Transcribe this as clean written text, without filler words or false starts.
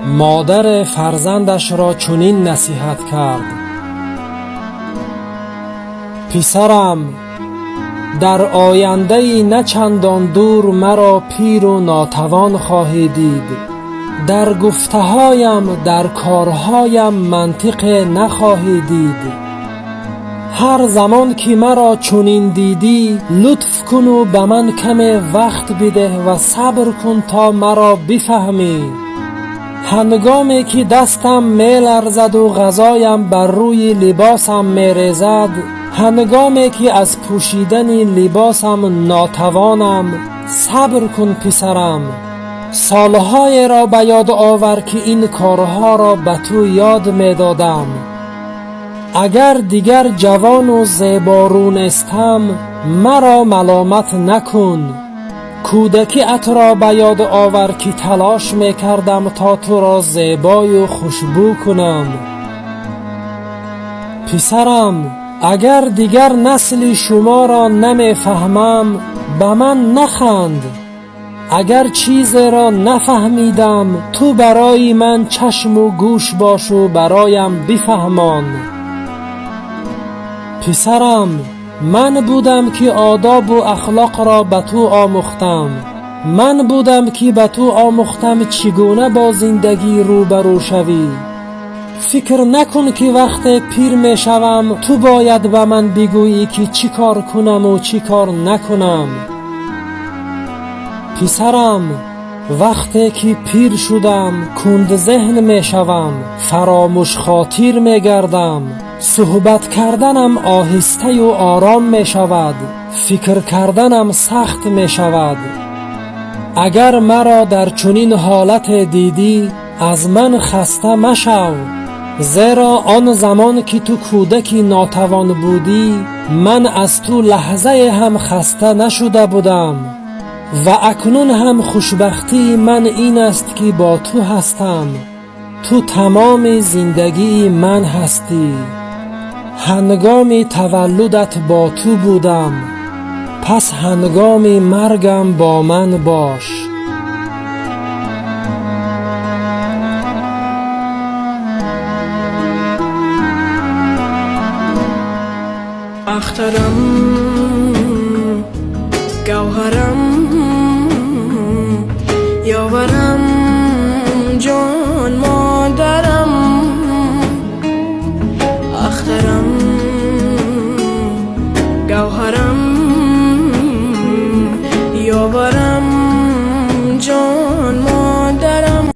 Модар фарзандашро чунин насиҳат кард: писарам, дар ояндаи на чандон дур маро пиру нотавон хоҳӣ дид. Дар гуфтаҳоям, дар корҳоям мантиқе нахоҳӣ дид. Ҳар замон ки маро чунин дидӣ, лутф куну ба ман каме вақт бидеҳ ва сабр кун, то маро бифаҳмӣ. Ҳангоме ки дастам меларзаду ғазоям бар рӯи либосам мерезад, ҳангоме ки аз пӯшидани либосам нотавонам, сабр кун, писарам. Солҳоеро ба ёд овар, ки ин корҳоро ба ту ёд медодам. Агар дигар ҷавону зеборӯ нестам, маро маломат накун. Кӯдакиатро ба ёд овар, ки талош мекардам, то туро зебою хушбӯ кунам. Писарам, агар дигар насли шуморо намефаҳмам, ба ман наханд. Агар чизеро нафаҳмидам, ту барои ман чашму гӯш бошу бароям бифаҳмон. Писарам, ман будам, ки одобу ахлоқро ба ту омӯхтам. Ман будам, ки ба ту омӯхтам, чӣ гуна бо зиндагӣ рӯбарӯ шавӣ. Фикр накун, ки вақте пир мешавам, ту бояд ба ман бигӯӣ, ки чӣ кор кунаму чӣ кор накунам. Писарам, вақте ки пир шудам, кундзеҳн мешавам, фаромӯшхотир мегардам, суҳбат карданам оҳистаю ором мешавад, фикр карданам сахт мешавад. Агар маро дар чунин ҳолате дидӣ, аз ман хаста машав, зеро он замон ки ту кӯдаки нотавон будӣ, ман аз ту лаҳзае ҳам хаста нашуда будам ва акнун ҳам хушбахтии ман ин аст, ки бо ту ҳастам. Ту тамоми зиндагии ман ҳастӣ. Ҳангоми таваллудат бо ту будам, пас ҳангоми маргам бо ман бош. Ахтарам, гавҳарам.